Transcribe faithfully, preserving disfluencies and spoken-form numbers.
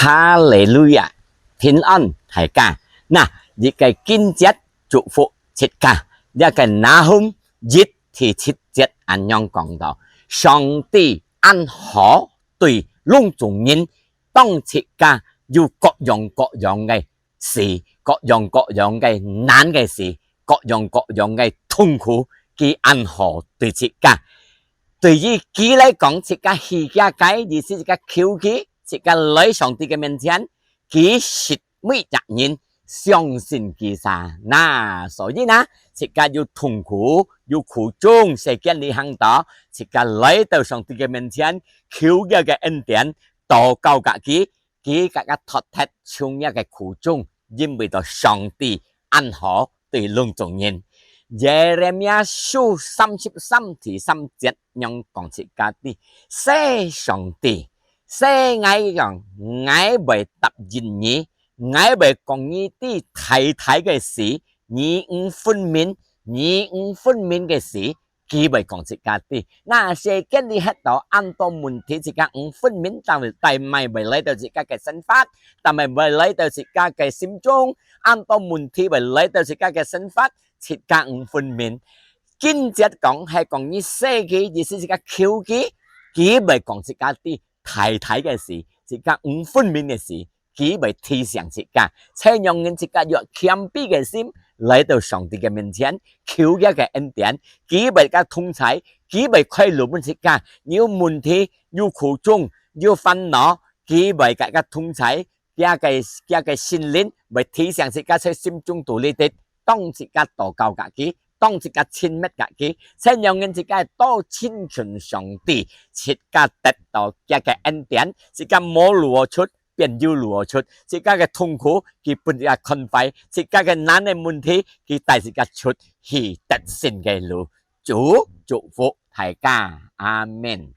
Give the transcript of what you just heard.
哈利路亞，平安大家。那，一个經節祝福自家，這个拿鴻一第七節恁樣講到：上帝恁好對攏總人，當自家有各樣各樣个事，各樣各樣个難个事，各樣各樣个痛苦，佢恁好對自家。對於佢來講，自家去佢个，意思自家求佢，自家來上帝个面前，佢識每隻人，相信佢儕。那，所以呢，自家有痛苦，有苦衷，世間裡行到，自家來到上帝个面前，求佢个恩典，禱告佮佢，佢自家脫忒從這个苦衷，因為到上帝恁好對攏總人。耶利米書三十三第三節樣講自家知：細上帝，細𠊎講，𠊎會答應你，𠊎會講你知大大个事，你毋分明，你毋分明个事，佢會講自家知。那世間裡歇到恁多問題，自家毋分明，但係，但係會來到自家个生活，但係會來到自家个心中，恁多問題會來到自家个生活，自家毋分明。經節講係講你細佢，意思自家求佢，佢會講自家知大大个事，自家毋分明个事，佢會提醒自家。就像人自家用謙卑个心來到上帝个面前，求佢个恩典，佢會佮同在，佢會開路分自家。有問題，有苦衷，有煩惱，佢會佮，佮同在，佢个，佢个聖靈會提醒自家在心中肚裡底，當自家禱告佮佢，當自家親密佮佢，就讓人自家多親近上帝，自家得到佢个恩典，自家無路好出，變有路好出，自家个痛苦，佢分自家寬快，自家个難个問題，佢帶自家出去得勝个路。主祝福大家，阿們。